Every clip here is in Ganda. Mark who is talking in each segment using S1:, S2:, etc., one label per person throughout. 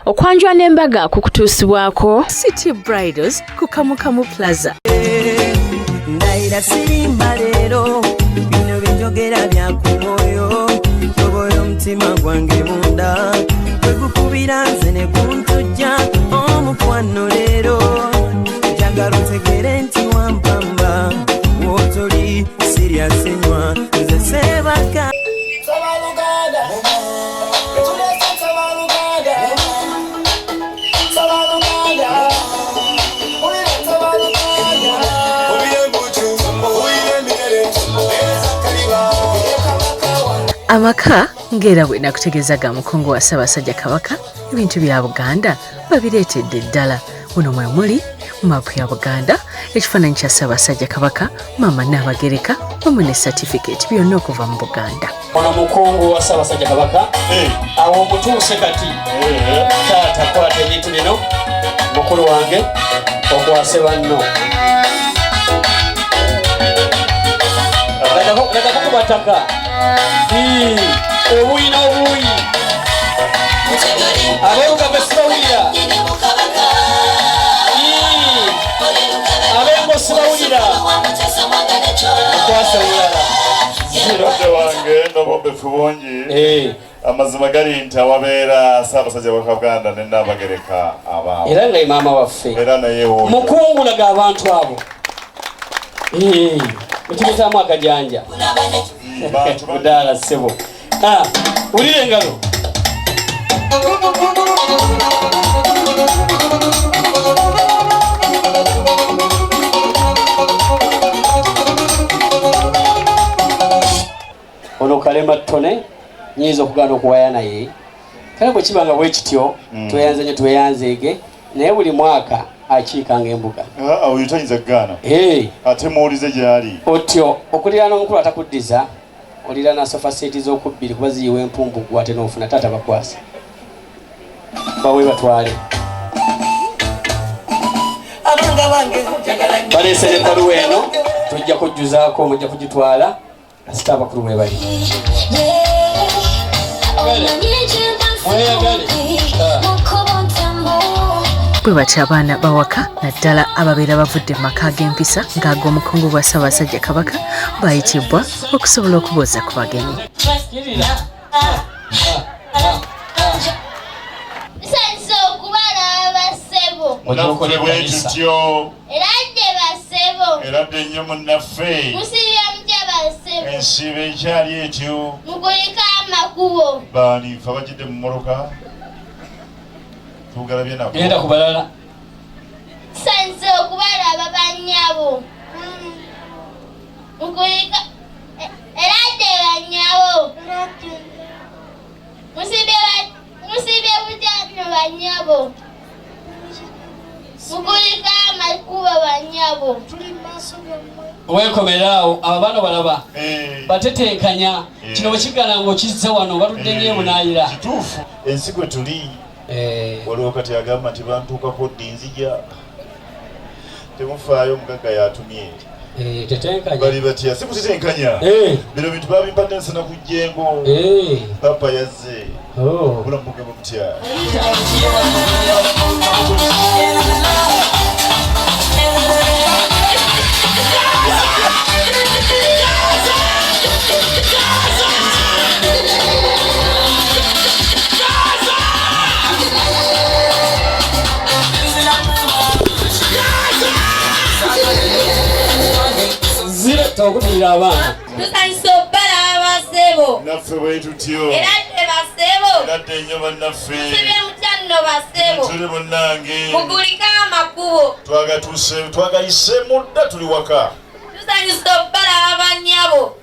S1: Okwanjula n'embaga kukutuusibwako
S2: City Bridals ku Kamukamu Plaza.
S3: Ndayira sirimba leero, bino byenjogera bya ku mwoyo. Tobola omutima gwange munda kwegukubira nze ne guntujja omukwano leero. Njagala otegere nti wampamba wotoli siryasenywa nze sebaka.
S2: Amaka ng'era bwe nakutegeeza ga mukungu wa Ssaabasajja Kabaka, ebintu bya Buganda babireetedde ddala. Muno mwe muli maapu ya Buganda, ekifaananyi kya Ssaabasajja Kabaka, Maama Nnaabagereka wamu ne satifikeeti, byonna okuva mu Buganda.
S4: Ono mukungu wa Ssaabasajja Kabaka awo omutuuse kati. Taata, kwata ebintu bino mukulu wange okwase banno. Lagako ku bataka obuyi n'obuyi aberugabe sibawulira, abengo sibawulira, okwase omulala.
S5: Mukadde wange n'obwombefu bungi. Amazima gali nti awabeera Ssaabasajja wa Buganda ne Nnaabagereka abaawo.
S4: Era nga ye maama waffe.
S5: Era naye wuuyo.
S4: Mukungulaga abantu abo ekibetaamu akajanja budaala ssebo. Wulira engalo. Ono Kalema Ttone nyinza okugaana okuwaya naye, kale bwe kiba nga bwe kityo, tweyanze nnyo, tweyanzeege naye buli mwaka akiikanga embuga.
S5: Oyo tayinza kugaana. Ate muwulize gy'ali.
S4: Otyo okuliraana omukulu atakuddiza oliraana sofa set z'okubbiri kuba ziyiwa empumbu gwe ate n'ofuna. Taata, bakwasa bawe batwale. Baleese n'ebbaluwa eno, tujja kujjuzaako, mujja kugitwala kasita abakulu bwe bali. Mweyagale.
S2: Bwe batyo abaana bawaka, naddala ababeera bavudde mu maka g'empisa ng'ag'omukungu bwa Ssaabasajja Kabaka, bayitibwa okusobola okubuuza ku bagenyi.
S6: Nsanyuse okubalaba bassebo.
S5: Munaffule bwe tutyo.
S6: Era dde bassebo.
S5: Era dde nnyo munnaffe.
S6: Musibye mutya bassebo?
S5: Ensiiba ekyali etyo.
S6: Mukulika amakubo.
S5: Baani fe abagidde mu mmotoka tugalabye nako.
S4: Genda ku balala.
S6: Nsanyuse okubalaba bannyabo. Mukulika era dde bannyabo. Musibye mutya nno bannyabo? Mukulika amakubo bannyabo.
S4: Weekomeraawo abo abaana balaba batetenkanya kino bwe kigala ng'okizze wano baludde nnyo ebunaayira.
S5: Kituufu, ensi kwe tuli waliwo kati agamba nti bantuukako ddi nzija, temufaayo, omugagga yatumye.
S4: Tetenkanya.
S5: Bali batya? Si kutetenkanya. Bino bintu babimpadde nsana ku jjengo. Papa yazze. Obulamu bugamba butya?
S4: Ziretta okuddirira abaana.
S6: Tusanyuse okubalaba bassebo.
S5: Naffe bwe tutyo.
S6: Era dde bassebo.
S5: Era dde nnyo bannaffe.
S6: Musibye mutya nno bassebo?
S5: Tuli munnange.
S6: Mugulike amakubo.
S5: Twagatuuse, twagayise mudda, tuli waka.
S6: Tusanyuse okubalaba bannyabo.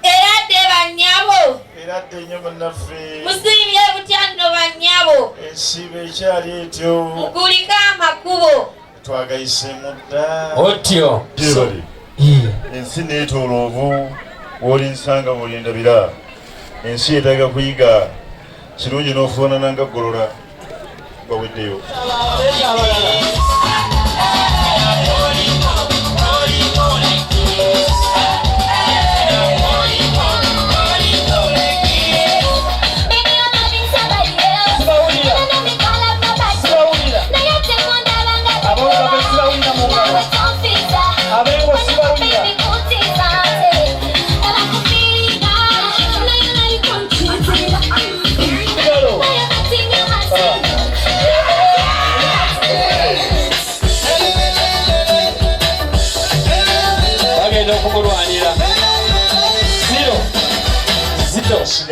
S6: Era dde bannyabo.
S5: Era dde nnyo munnaffe.
S6: Musibye butya nno bannyabo?
S5: Ensiiba ekyali etyo.
S6: Mugulike amakubo.
S5: Twagayise mudda.
S4: Otyo.
S5: Gyebali. Ensi neetooloovu, w'olinsanga w'olindabira. Ensi yeetaaga kuyiga, kirungi n'ofaanana nga Golola baweddeyo.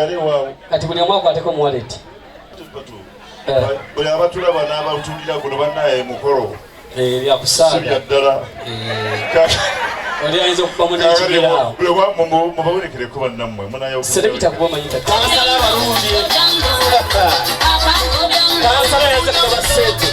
S5: Tusigale waawo.
S4: Kati buli omu akwateko mu wallet.
S5: Buli abatulaba n'abatulira guno bannaye mukolo.
S4: Byakusaaga.
S5: Si bya ddala.
S4: Oli ayinza okubamu n'ekigera awo.
S5: Mubawerekereko bannammwe munayo.
S4: Selekita kuba omanyi tata. Kansala abalungi. Kansala yazze kugaba ssente.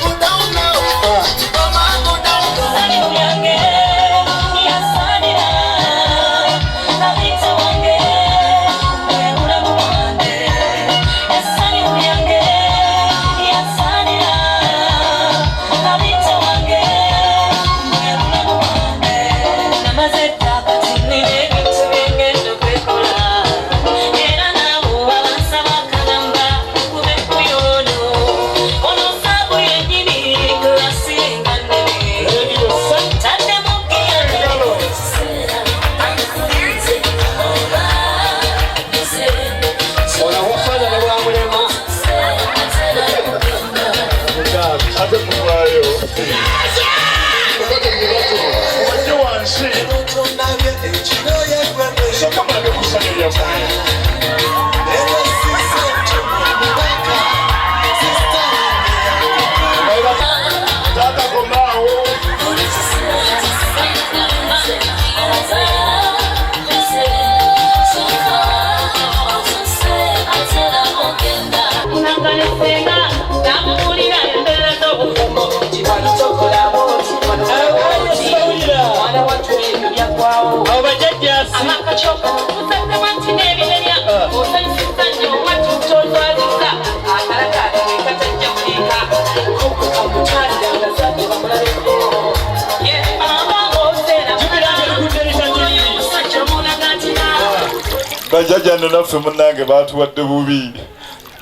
S5: Bajjajja nno naffe munnange baatuwadde bubi,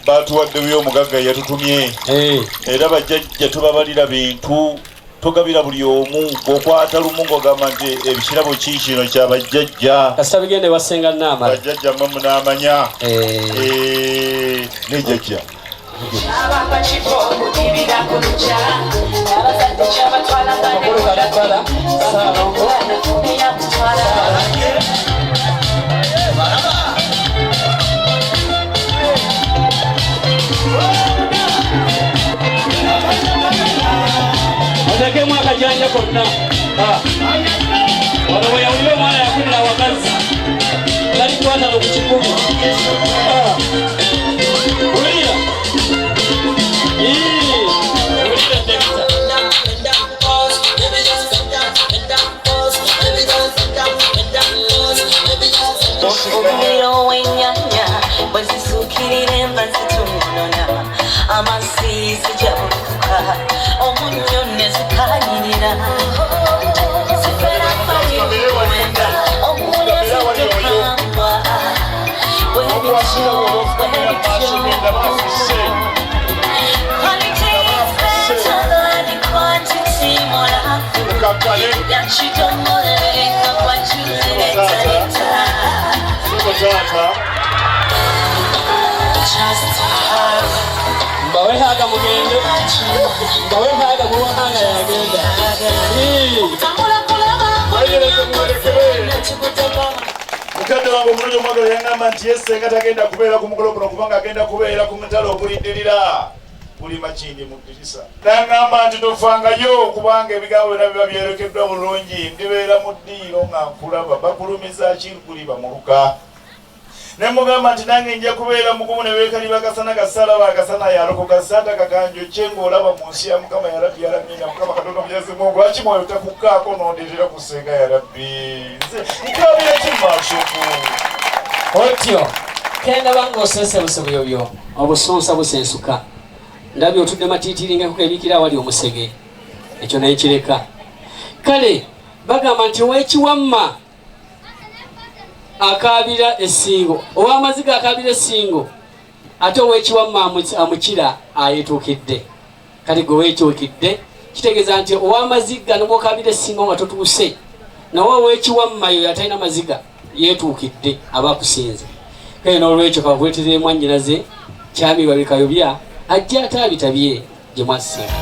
S5: baatuwadde bubi, omugagga yatutumye. Era bajjajja tubabalira bintu, togabira buli omu, bw'okwata lumu ng'ogamba nti ebikirabo ki kino kya bajjajja.
S4: Kasita bigende wasenga nnaamala.
S5: Bajjajja mmwe munaamanya. Ne jjajja.
S4: Otekemu akajanja konna. Wano bwe yawulira omwana yakulira awakazi. Tali kwatano ku kikumi. Wulira. Wulira Dokita.
S7: Omuliro w'ennyanja bwe zisuukirira enva zituunona, amazzi zijabulukuka, omunnyo ne zikanyirira. Omuliro zikukamba, bwe bityo, bwe bityo. Quality is better than quantity, molafu. Yakitomoleka kwa kiziretaleta.
S4: Mbawe haga mugende, mbawe haga muwahanga yagenda.
S5: Mukadde wange omulungi omwagala yangamba nti ye ssenga tagenda kubeera ku mukolo guno kubanga agenda kubeera ku mutala ogulindirira guli Makindye mu ddirisa. N'angamba nti tofangayo kubanga ebigambo byonna biba byerekeddwa bulungi, ndibeera mu ddiiro nga nkulaba, bakulumiza ki nkuliba muluka. Ne mugamba nti nange nja kubeera mugumu ne beekaliba akasana kasalaba akasana yalokoka saata kakanjo kye ng'olaba mu nsi ya Mukama ya Rabbi ya Rabbi ya Mukama Katonda Mwenyezi Mungu, lwaki mwoyo takukkaako n'ondeetera ku ssenga ya Rabbi? Nze nkaabira ki mu maaso go?
S4: Otyo kendaba ng'osensebuse buyobyo, obusunsa busensuka. Ndabye otudde matiitiri ng'enkoko ebiikira awali omusege, ekyo naye kireka. Kale bagamba nti ow'ekiwamma akaabira essingo, ow'amaziga akaabira essingo, ate ow'ekiwamma amukira ayetuukidde. Kale gwe weetuukidde kitegeeza nti ow'amaziga ne bw'okaabira essingo nga totuuse, naye ow'ekiwamma yoyo atalina maziga yeetuukidde aba akusinze. Kale n'olwekyo kabakuleetere mwannyinaze Kyami Babikayobya ajja ataabitabye gye mwasisinga.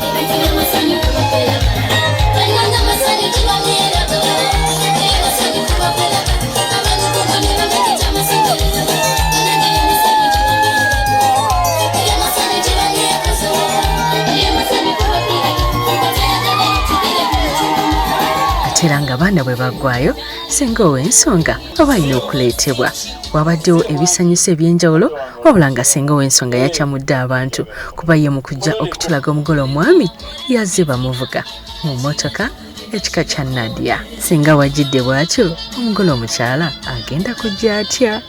S2: Ate era ng'abaana bwe baggwayo, ssenga ow'ensonga aba alina okuleetebwa. Wabaddewo ebisanyusa eby'enjawulo, wabula nga ssenga ow'ensonga yakyamudde abantu kuba ye mu kujja okutulaga omugole omwami yazze bamuvuga mu mmotoka ekika kya Nadia. Singa wajjidde bw'atyo, omugole omukyala agenda kujja atya?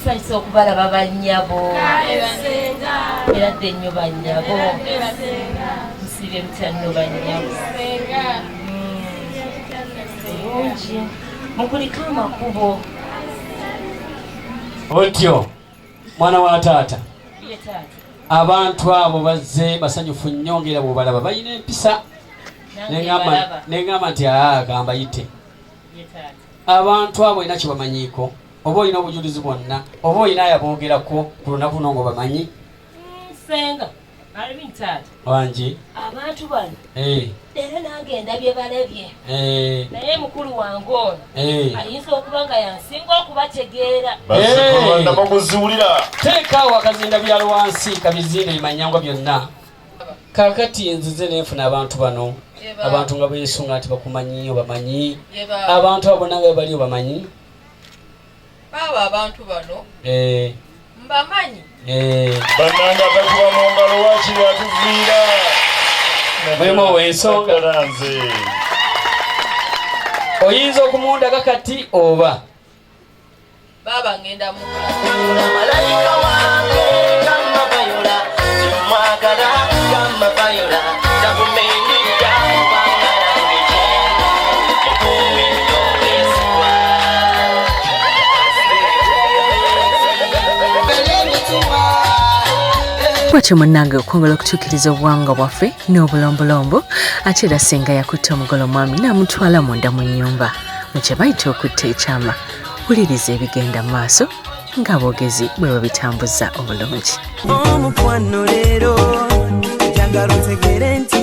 S8: Nsanyuse okubalaba bannyabo. Eradde nnyo bannyabo. Musiibye mutya nno bannyabo. Bulungi. Mukulike amakubo.
S4: Otyo mwana wa taata.
S8: Ye taata.
S4: Abantu abo bazze basanyufu nnyo ng'era bw'obalaba balina empisa.
S8: Nange mbalaba.
S4: Neŋŋamba nti aa gamba yite.
S8: Ye taata.
S4: Abantu abo olina kye bamanyiiko, oba olina obujulizi bwonna, oba olina ayaboogerako ku lunaku luno ng'obamanyi?
S8: Ssenga, Alvin taata.
S4: Wangi.
S8: Abantu bano era nange ndabye balabye. Naye mukulu wange ono ayinza okuba nga yansinga okubategeera.
S4: Teekaawo akazinda byalo wansi kabizinde bimanyangwa byonna. Kaakati nzize nenfuna abantu bano, abantu nga beesunga nti bakumanyi obamanyi, abantu abo bonna nga bali obamanyi.
S9: Baaba abantu bano mbamanyi.
S5: Bannange atakuba mu ngalo waakiri atuviira.
S4: Mulimu ow'ensonga. Oyinza okumundaga kati oba?
S9: Baaba ngenda mu.
S3: Malayika wange kama Viola, simwagala kama Viola, gavumenti yakubangala ng'egenda, mukuumi n'obwesigwa.
S2: Bwatyo munnange okwongera okutuukiriza obuwangwa bwaffe n'obulombolombo, ate era ssenga yakutte omugole omwami n'amutwala munda mu nnyumba mu kye bayita okutta ekyama. Wuliriza ebigenda mu maaso ng'aboogezi bwe babitambuza obulungi.
S3: Omukwano leero njagala otegere nti